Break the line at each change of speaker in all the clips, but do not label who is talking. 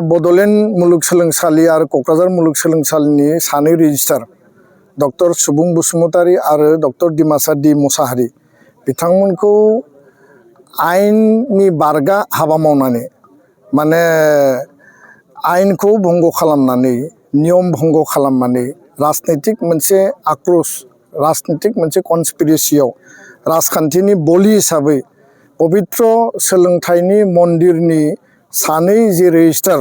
बड'लेण्ड मुलुगसोलोंसालि आरो क'क्राझार मुलुगसोलोंसालिनि सानै रेजिस्ट्रार डक्टर सुबुं बसुमतारी आरो डक्टर डिमासा डि मुसाहारि बिथांमोनखौ आयेननि बारगा हाबा मावनानै माने आयेनखौ भंग खालामनानै नियम भंग खालामनानै राजनैतिक मोनसे आक्रोश राजनैतिक मोनसे कनस्पिरेसियाव राजखान्थिनि बलि हिसाबै पबित्र सोलोंथाइनि मन्दिरनि सानै जे रेजिस्ट्रार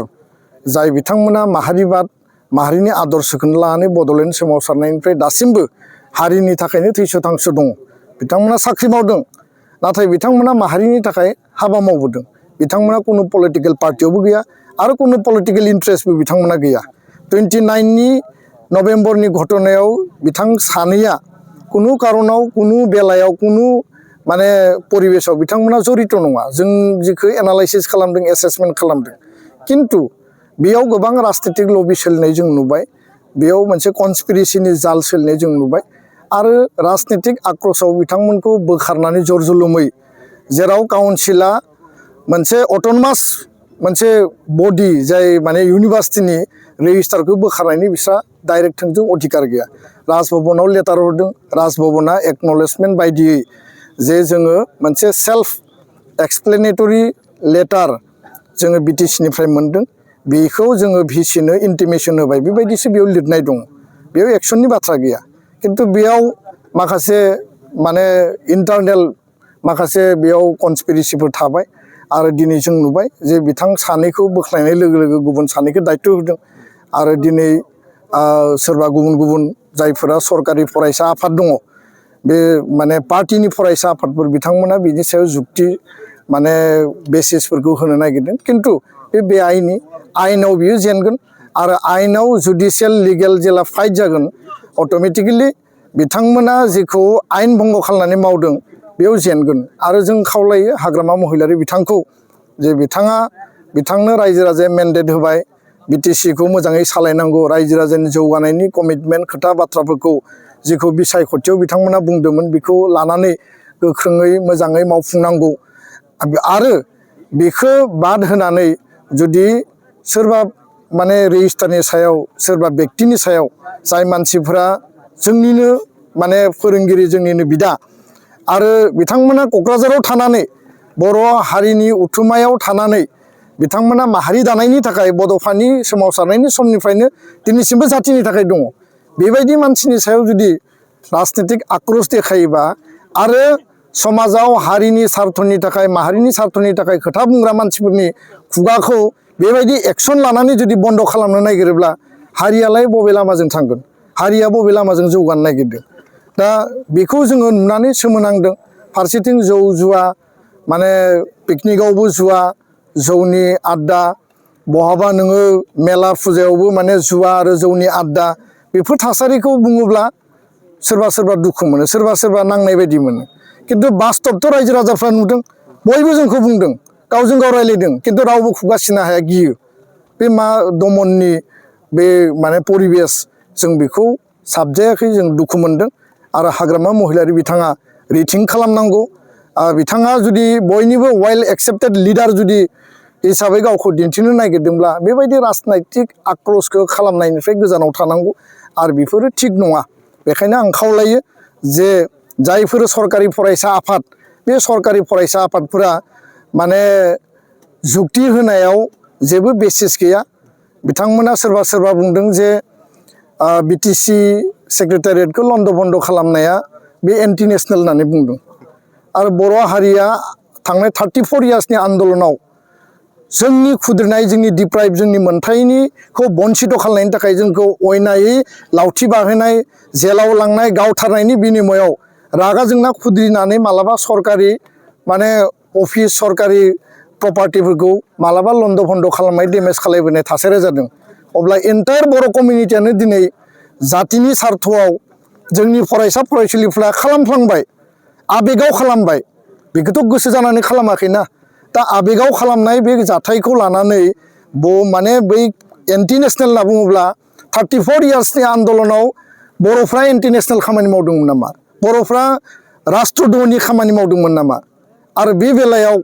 जाय बिथांमोना माहारिबाद माहारिनि आदर्शखौनो लानानै बड'लेण्ड सोमावसारनायनिफ्राय दासिमबो हारिनि थाखायनो थैस' थांस' दङ। बिथांमोना साख्रि मावदों नाथाय बिथांमोना माहारिनि थाखाय हाबा मावबोदों। बिथांमोना कुनु पलिटिकेल पार्टियावबो गैया आरो कुनु पलिटिकेल इन्ट्रेस्टबो बिथांमोना गैया। 29 नभेम्बरनि घटनायाव बिथां सानैया कुनु कारनाव कुनु बेलायाव कुनु माने परिबेशाव बिथांमोना जड़ित नङा। जों जिखौ एनालाइसिस खालामदों एसेसमेन्ट खालामदों किन्तु बेयाव गोबां राजनैतिक लबि सोलिनाय जों नुबाय। बेयाव मोनसे कनस्पिरेसिनि जाल सोलिनाय जों नुबाय आरो राजनैतिक आक्रोशआव बिथांमोनखौ बोखारनानै जरजुलुमै जेराव काउन्सिला मोनसे अट'नमास मोनसे बडि जाय माने इउनिभार्सिटिनि रेजिस्ट्रारखौ बोखारनायनि बिस्रा डाइरेक्ट थोंजों अधिकार गैया। राजभवनाव लेटार हरदों, राजभवना एक्न'लेजमेन्ट बायदियै जे जोङो मोनसे सेल्फ एक्सप्लेनेटरि लेटार जोङो बिटिसिनिफ्राय मोनदों बेखौ जोङो भिसिनो इन्टिमेसन होबाय बेबायदिसो बेयाव लिरनाय दङ। बेयाव एक्सननि बाथ्रा गैया किन्तु बेयाव माखासे माने इन्टारनेल माखासे बेयाव कनस्पिरेसिफोर थाबाय आरो दिनै जों नुबाय जे बिथां सानैखौ बोख्लायनाय लोगो लोगो गुबुन सानैखौ दायित्व होदों आरो दिनै सोरबा गुबुन गुबुन जायफोरा सरकारि फरायसा आफाद दङ बे माने पार्टिनि फरायसा आफादफोर बिथांमोना बिनि सायाव जुक्ति माने बेसिसफोरखौ होनो नागिरदों किन्तु बे आयेननि आयेनाव बियो जेनगोन आरो आयेनाव जुडिसियेल लिगेल जेला फाइट जागोन अट'मेटिकेलि बिथांमोना जेखौ आयेन भंग खालामनानै मावदों बेयाव जेनगोन। आरो जों खावलायो हाग्रामा महिलारि बिथांखौ जे बिथांनो रायजो राजाया मेन्डेट होबाय बिटिसिखौ मोजाङै सालायनांगौ रायजो राजानि जौगानायनि कमिटमेन्ट खोथा बाथ्राफोरखौ जिखौ बिसायख'थियाव बिथांमोना बुंदोंमोन बेखौ लानानै गोख्रोङै मोजाङै मावफुंनांगौ आरो बेखौ बाद होनानै जुदि सोरबा माने रेजिस्टारनि सायाव सोरबा बेक्तिनि सायाव जाय मानसिफोरा जोंनिनो माने फोरोंगिरि जोंनिनो बिदा आरो बिथांमोना क'क्राझाराव थानानै बर' हारिनि उथुमायाव थानानै बिथांमोना माहारि दानायनि थाखाय बड'फानि सोमावसारनायनि समनिफ्रायनो दिनैसिमबो जाथिनि थाखाय दङ। बेबायदि मानसिनि सायाव जुदि राजनैतिक आक्रोश देखायोबा आरो समाजाव हारिनि सार्थनि थाखाय माहारिनि सार्थनि थाखाय खोथा बुंग्रा मानसिफोरनि खुगाखौ बेबायदि एक्सन लानानै जुदि बन्द खालामनो नागिरोब्ला हारियालाय बबे लामाजों थांगोन हारिया बबे लामाजों जौगानो नागिरदों। दा बेखौ जोङो नुनानै सोमोनांदों। फारसेथिं जौ जुवा माने पिकनिकआवबो जुवा जौनि आड्डा बहाबा नोङो मेला फुजायावबो माने जुवा आरो जौनि आड्डा बेफोर थासारिखौ बुङोब्ला सोरबा सोरबा दुखु मोनो सोरबा सोरबा नांनाय बायदि मोनो किन्तु बास्तबथ' रायजो राजाफ्रा नुदों बयबो जोंखौ बुंदों गावजों गाव रायलायदों किन्तु रावबो खुगा सिनो हाया गियो। बे मा दमननि बे माने परिबेस जों बेखौ साबजायाखै जों दुखु मोनदों आरो हाग्रामा महिलारि बिथाङा रिथिं खालामनांगौ। बिथाङा जुदि बयनिबो वेल एक्सेप्टेड लिडार जुदि हिसाबै गावखौ दिन्थिनो नागिरदोंब्ला बेबायदि राजनैतिक आक्रोशखौ खालामनायनिफ्राय गोजानाव थानांगौ आरो बेफोरो थिग नङा। बेखायनो आं खावलायो जे जायफोर सरकारि फरायसा आफाद बे सरकारि फरायसा आफादफोरा माने जुक्ति होनायाव जेबो बेसिस गैया। बिथांमोना सोरबा सोरबा बुंदों जे बिटिसि सेक्रेटारियेटखौ लन्ड' भन्ड खालामनाया बे एन्टि नेसनेल होननानै बुंदों आरो बर' हारिया थांनाय 34 इयार्सनि आन्दलनाव जोंनि खुद्रिनाय जोंनि डिप्राइभ जोंनि मोनथायनिखौ बन्सित खालामनायनि थाखाय जोंखौ अयनायै लावथि बाहोनाय जेलाव लांनाय गावथारनायनि बिनिमयाव रागा जोंना खुद्रिनानै मालाबा सरकारि माने अफिस सरकारि प्रपार्टिफोरखौ मालाबा लन्ड' भन्ड खालामनाय डेमेज खालामबोनाय थासारिया जादों। अब्ला एन्टायार बर' कमिउनिटियानो दिनै जातिनि सार्थआव जोंनि फरायसा फरायसुलिफ्रा खालामफ्लांबाय आबेगाव खालामबाय बेखौथ' गोसो जानानै खालामाखैना। दा आबेगाव खालामनाय बे जाथायखौ लानानै माने बै एन्टि नेसनेल होनना बुङोब्ला 34 इयार्सनि आन्दलनाव बर'फ्रा एन्टि नेसनेल खामानि मावदोंमोन नामा बर'फ्रा राष्ट्रद्रहनि खामानि मावदोंमोन नामा आरो बे बेलायाव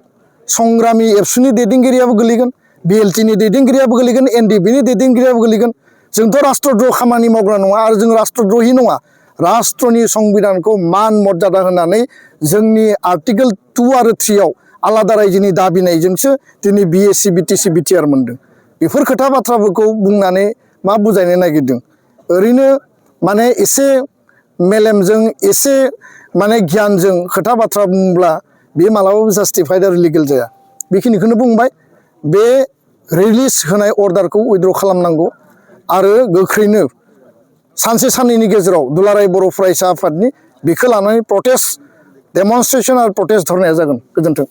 संग्रामि एबसुनि दैदेनगिरियाबो गोलैगोन BLT-नि दैदेनगिरियाबो गोलैगोन NDP-नि दैदेनगिरियाबो गोलैगोन जोंथ' राष्ट्रद्रह खामानि मावग्रा नङा आरो जों राष्ट्रद्रहि नङा राष्ट्रनि संबिधानखौ मान मर्यादा होनानै जोंनि आर्टिकेल 2 आरो 3 आव आलादा रायजोनि दाबिनायजोंसो दिनै BSc BTC BTR मोनदों बेफोर खोथा बाथ्राफोरखौ बुंनानै मा बुजायनो नागिरदों ओरैनो माने एसे मेलेमजों एसे माने गियानजों खोथा बाथ्रा बुंब्ला बे मालाबाबो जास्टिफाइड आरो लिगेल जाया बेखिनिखौनो बुंबाय बे रिलिज होनाय अर्डारखौ उइथड्र खालामनांगौ आरो गोख्रैनो सानसे साननैनि गेजेराव दुलाराय बर' फरायसा आफादनि बेखौ लानानै प्रटेस्ट डेमनस्ट्रेशन आरो प्रटेस्ट धरनाया जागोन गोजोन्थों।